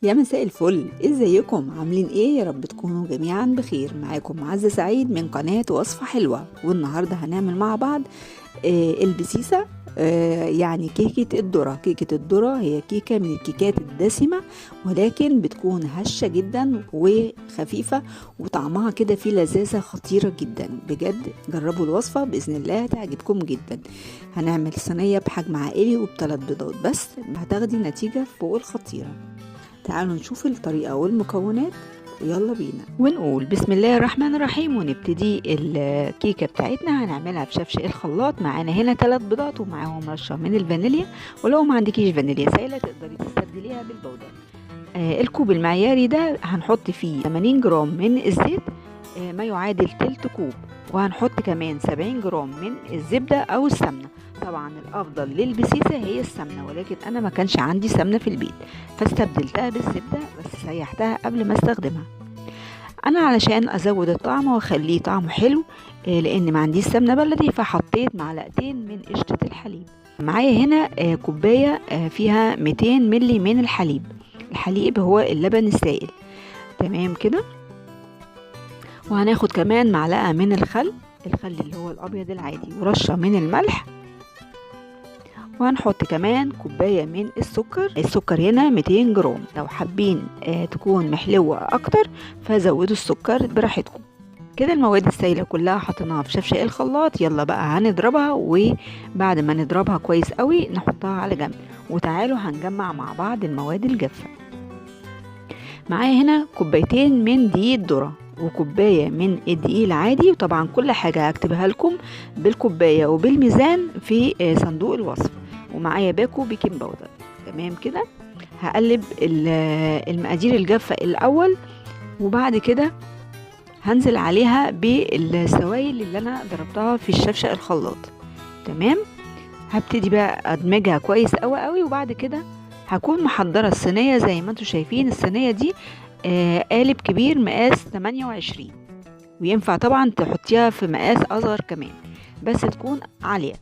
يا مساء الفل، ازيكم؟ عاملين ايه؟ يا رب تكونوا جميعا بخير. معاكم معزة سعيد من قناة وصفة حلوة، والنهاردة هنعمل مع بعض البسيسة، يعني كيكة الذرة. كيكة الذرة هي كيكة من الكيكات الدسمة، ولكن بتكون هشة جدا وخفيفة، وطعمها كده فيه لذاذة خطيرة جدا. بجد جربوا الوصفة بإذن الله هتعجبكم جدا. هنعمل صينية بحجم عائلي وبثلاث بيضات بس، هتاخدي نتيجة فوق الخطيرة. تعالوا نشوف الطريقة والمكونات، يلا بينا. ونقول بسم الله الرحمن الرحيم ونبتدي الكيكة بتاعتنا. هنعملها في شفشق الخلاط. معانا هنا 3 بيضات ومعاهم رشة من الفانيليا، ولو ما عندكيش فانيليا سائلة تقدري تستبدليها بالبودرة. الكوب المعياري ده هنحط فيه 80 جرام من الزيت، ما يعادل تلت كوب، وهنحط كمان 70 جرام من الزبدة أو السمنة. طبعا الأفضل للبسيسة هي السمنة، ولكن أنا ما كانش عندي سمنة في البيت فاستبدلتها بالزبدة، بس سيحتها قبل ما استخدمها. أنا علشان أزود الطعم وأخليه طعمه حلو، لأن ما عنديش سمنة بلدي، فحطيت معلقتين من قشطة الحليب. معايا هنا كوباية فيها 200 ملي من الحليب. الحليب هو اللبن السائل، تمام كده. وهناخد كمان معلقة من الخل، الخل اللي هو الأبيض العادي، ورشة من الملح، وهنحط كمان كوباية من السكر. السكر هنا 200 جرام، لو حابين تكون محلوة أكتر فزودوا السكر براحتكم. كده المواد السائلة كلها حطيناها في شفشق الخلاط. يلا بقى هنضربها، وبعد ما نضربها كويس قوي نحطها على جنب. وتعالوا هنجمع مع بعض المواد الجافة. معايا هنا كوبايتين من دقيق الذرة وكوباية من الدقيق العادي، وطبعا كل حاجة هكتبها لكم بالكوباية وبالميزان في صندوق الوصف. ومعايا باكو baking powder، تمام كده. هقلب المقادير الجافة الأول، وبعد كده هنزل عليها بالسوائل اللي أنا ضربتها في الشفشق الخلاط، تمام. هبتدي بقى أدمجها كويس قوي قوي، وبعد كده هكون محضرة الصينية زي ما انتم شايفين. الصينية دي قالب كبير مقاس 28، وينفع طبعا تحطيها في مقاس اصغر كمان، بس تكون عالية.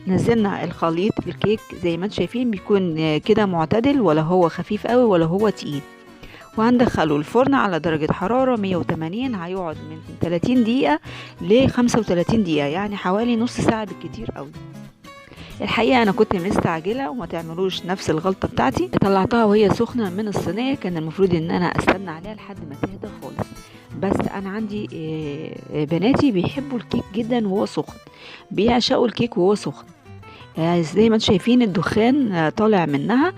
نزلنا الخليط الكيك زي ما انتم شايفين، بيكون كده معتدل، ولا هو خفيف قوي ولا هو تقيل. وهندخله الفرن على درجة حرارة 180، هيقعد من 30 دقيقة ل 35 دقيقة، يعني حوالي نص ساعة بالكتير قوي. الحقيقة أنا كنت مستعجلة، وما تعملوش نفس الغلطة بتاعتي. طلعتها وهي سخنة من الصينية، كان المفروض إن أنا أستنى عليها لحد ما تهدى خالص، بس أنا عندي بناتي بيحبوا الكيك جدا وهو سخن، بيعشقوا الكيك وهو سخن. زي ما انتم شايفين الدخان طالع منها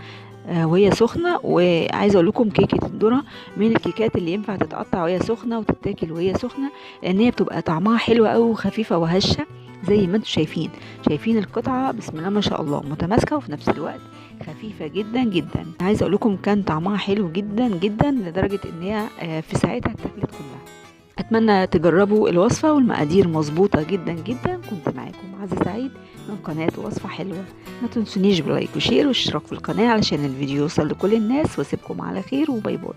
وهي سخنة. وعايزة أقول لكم كيكة الذرة من الكيكات اللي ينفع تتقطع وهي سخنة وتتاكل وهي سخنة، لأن هي بتبقى طعمها حلو قوي وخفيفة وهشة. زي ما انتم شايفين القطعة بسم الله ما شاء الله متماسكة، وفي نفس الوقت خفيفة جدا جدا. عايزه اقول لكم كان طعمها حلو جدا جدا، لدرجة ان هي في ساعتها اتاكلت كلها. اتمنى تجربوا الوصفة، والمقادير مظبوطة جدا جدا. كنت معاكم عزه سعيد من قناة وصفه حلوة. ما تنسونيش ب like و share واشتراك في القناة علشان الفيديو يوصل لكل الناس، واسيبكم على خير و bye bye.